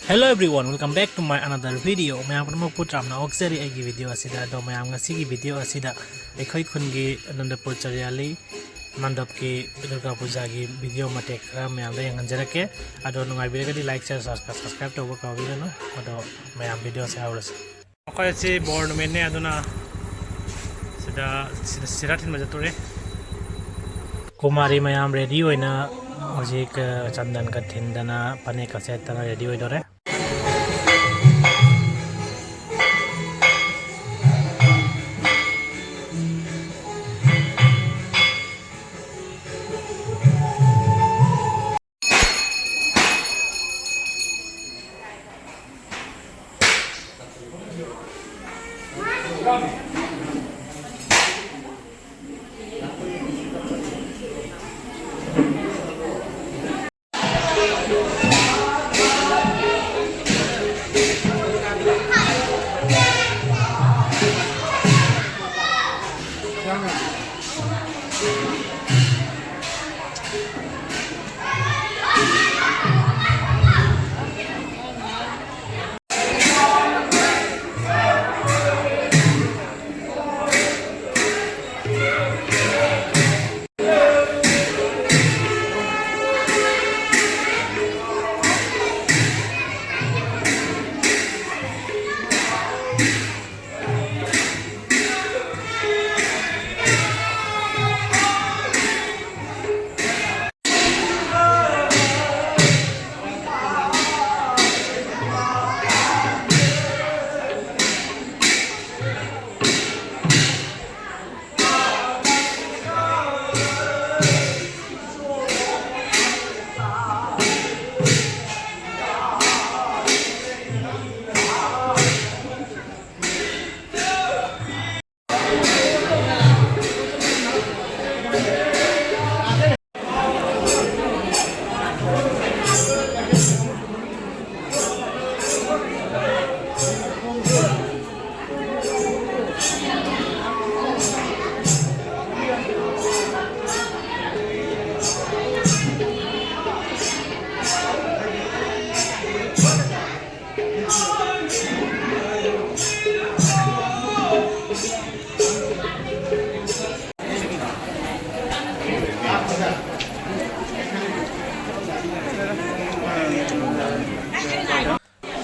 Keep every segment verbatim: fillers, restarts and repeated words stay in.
Hello everyone, welcome back to my another video. ꯃꯌꯥꯝ ꯄꯨꯝꯅꯃꯛꯄꯨ ꯇꯔꯥꯝꯅ ꯑꯣꯛꯆꯔꯤ ꯑꯩꯒꯤ video ꯑꯁꯤꯗ꯫ ꯑꯗꯣ ꯃꯌꯥꯝ, ꯉꯁꯤꯒꯤ video ꯑꯁꯤꯗ ꯑꯩꯈꯣꯏ ꯈꯨꯟꯒꯤ ꯑꯅꯟꯗꯄꯨꯔ ꯆꯔꯤꯌꯥꯂꯤ ꯃꯟꯗꯞꯀꯤ ꯗꯨꯔꯒꯥ ꯄꯨꯖꯥꯒꯤ video ꯃꯇꯦꯛ ꯈꯔ ꯃꯌꯥꯝꯗ ꯌꯦꯡꯍꯟꯖꯔꯛꯀꯦ꯫ ꯑꯗꯣ ꯅꯨꯡꯉꯥꯏꯕꯤꯔꯒꯗꯤ like, share, subscribe ꯇꯧꯕ ꯀꯥꯎꯕꯤꯒꯅꯨ꯫ ꯑꯗꯣ ꯃꯌꯥꯝ, video ꯑꯁꯦ ꯍꯧꯔꯁꯤ꯫ ꯑꯩꯈꯣꯏ ꯑꯁꯤ ꯕꯣꯔ ꯅꯨꯃꯤꯠꯅꯦ, ꯑꯗꯨꯅ ꯁꯤꯗ, ꯁꯤꯗ ꯁꯤꯔꯥ ꯊꯤꯟꯕ ꯆꯠꯇꯣꯔꯦ꯫ ꯀꯨꯃꯥꯔꯤ ꯃꯌꯥꯝ ready ꯑꯣꯏꯅ ꯍꯧꯖꯤꯛ, ꯑ, ꯆꯟꯗꯟꯒ ꯊꯤꯟꯗꯅ, ꯐꯅꯦꯛꯀ ꯁꯦꯠꯇꯅ ready ꯑꯣꯏꯗꯣꯔꯦ꯫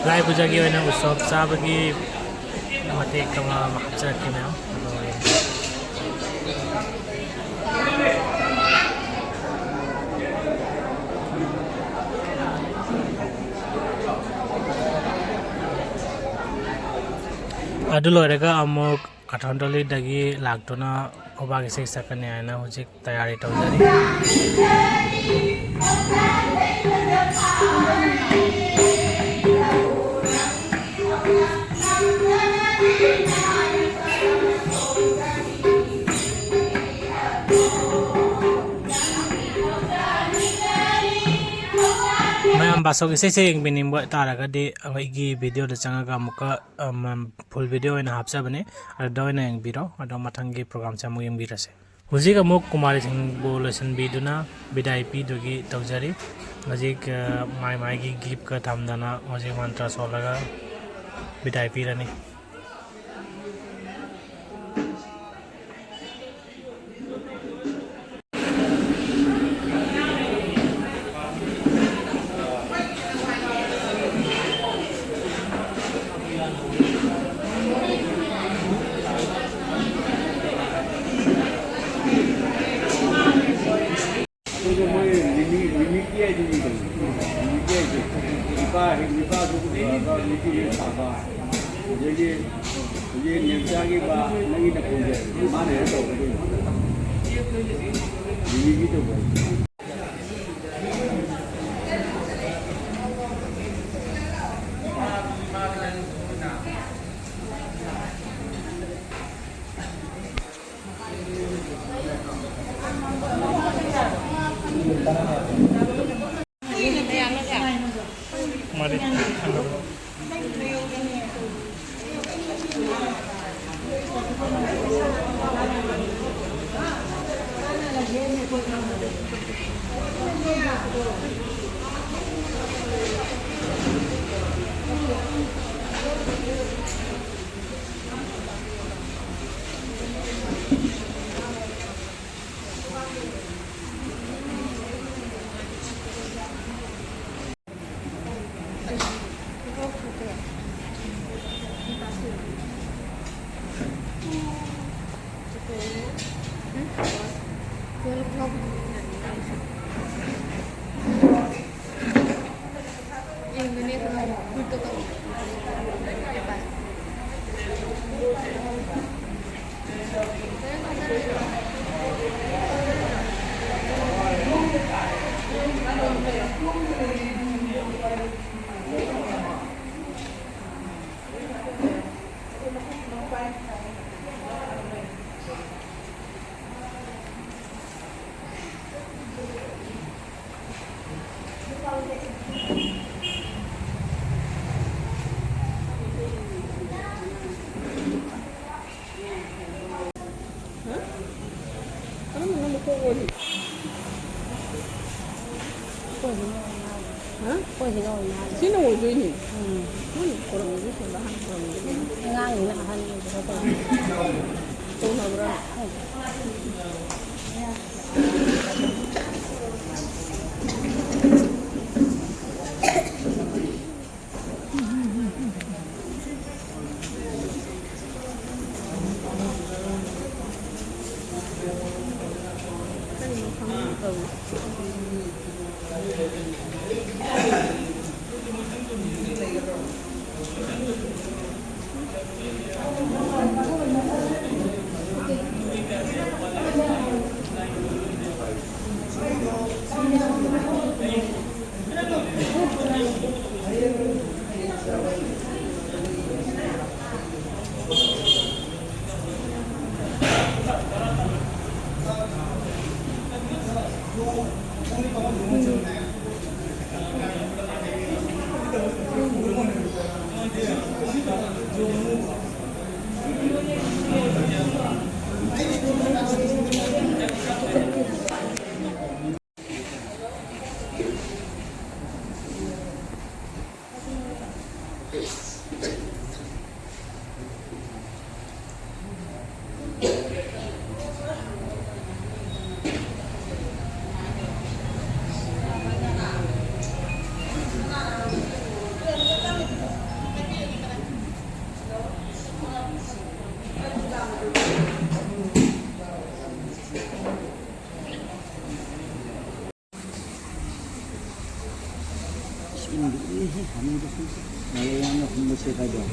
ꯂꯥꯏ ꯄꯨꯖꯥꯒꯤ ꯑꯣꯏꯅ ꯎꯁꯣꯞ ꯆꯥꯕꯒꯤ ꯃꯇꯦꯛ ꯑꯃ ꯍꯥꯞꯆꯔꯛꯀꯦ ꯃꯌꯥꯝ꯫ ꯑꯗꯣ ꯑꯗꯨ ꯂꯣꯏꯔꯒ ꯑꯃꯨꯛ ꯀꯊꯣꯟꯗꯣꯂꯤꯗꯒꯤ ꯂꯥꯛꯇꯨꯅ ꯈꯨꯕꯥꯛ ꯏꯁꯩ ꯁꯛꯀꯅꯤ ꯍꯥꯏꯅ ꯍꯧꯖꯤꯛ ꯇꯌꯥꯔꯤ ꯇꯧꯖꯔꯤ꯫ ꯃꯌꯥꯝ ꯕꯥꯁꯣꯛ ꯏꯁꯩꯁꯦ ꯌꯦꯡꯕꯤꯅꯤꯡꯕ ꯇꯥꯔꯒꯗꯤ ꯑꯩꯈꯣꯏꯒꯤ ꯚꯤꯗꯤꯑꯣꯗ ꯆꯪꯉꯒ ꯑꯃꯨꯛꯀ, ꯑꯝ, ꯐꯨꯜ ꯚꯤꯗꯤꯑꯣ ꯑꯣꯏꯅ ꯍꯥꯞꯆꯕꯅꯦ, ꯑꯗꯨꯗ ꯑꯣꯏꯅ ꯌꯦꯡꯕꯤꯔꯣ꯫ ꯑꯗꯣ ꯃꯊꯪꯒꯤ ꯄ꯭ꯔꯣꯒ꯭ꯔꯥꯝꯁꯦ ꯑꯃꯨꯛ ꯌꯦꯡꯕꯤꯔꯁꯦ꯫ ꯍꯧꯖꯤꯛ ꯑꯃꯨꯛ ꯀꯨꯃꯥꯔꯤꯁꯤꯡꯕꯨ ꯂꯣꯏꯁꯤꯟꯕꯤꯗꯨꯅ ꯕꯤꯗꯥꯏ ꯄꯤꯗꯨꯒꯤ ꯇꯧꯖꯔꯤ꯫ ꯍꯧꯖꯤꯛ, ꯑ, ꯃꯥꯏ ꯃꯥꯏꯒꯤ ꯒꯤꯐꯀ ꯊꯝꯗꯅ ꯍꯧꯖꯤꯛ ꯃꯟꯇ꯭ꯔ ꯁꯣꯜꯂꯒ ꯕꯤꯗꯥꯏ ꯄꯤꯔꯅꯤ꯫ ꯑꯗꯨꯒ ꯃꯣꯏ ꯔꯤꯂꯤ-, ꯔꯤꯂꯤꯐꯀꯤ ꯍꯥꯏꯗꯨꯅꯤ ꯀꯩꯅꯣ? ꯔꯤꯂꯤꯐꯀꯤ ꯍꯥꯏꯗꯤ ꯅꯨꯄꯥ, ꯅꯨꯄꯥꯁꯨ ꯄꯨꯊꯣꯔꯛꯑꯒ ꯅꯨꯄꯤ ꯍꯦꯛ ꯁꯥꯕ꯫ ꯑꯗꯒꯤ ꯍꯧꯖꯤꯛ ꯅꯦꯝꯆꯥꯒꯤ ꯕꯥ, ꯅꯪꯒꯤ ꯅꯄꯨꯟꯁꯦ ꯃꯥꯅ ꯍꯦꯛ ꯇꯧꯒꯗꯣꯏꯅꯤ꯫ ꯔꯤꯂꯤꯐꯀꯤ ꯇꯧꯕ꯫ Ano mo naman ko ulit? Ha? Sino mo yun eh? Hmm. Ano, kurang mo yun? Lahat kurang mo yun. Nga, nga, ano, ito na, bro. ꯃꯔꯩ ꯌꯥꯝꯅ ꯍꯨꯟꯕꯁꯦ ꯀꯩꯗꯧ?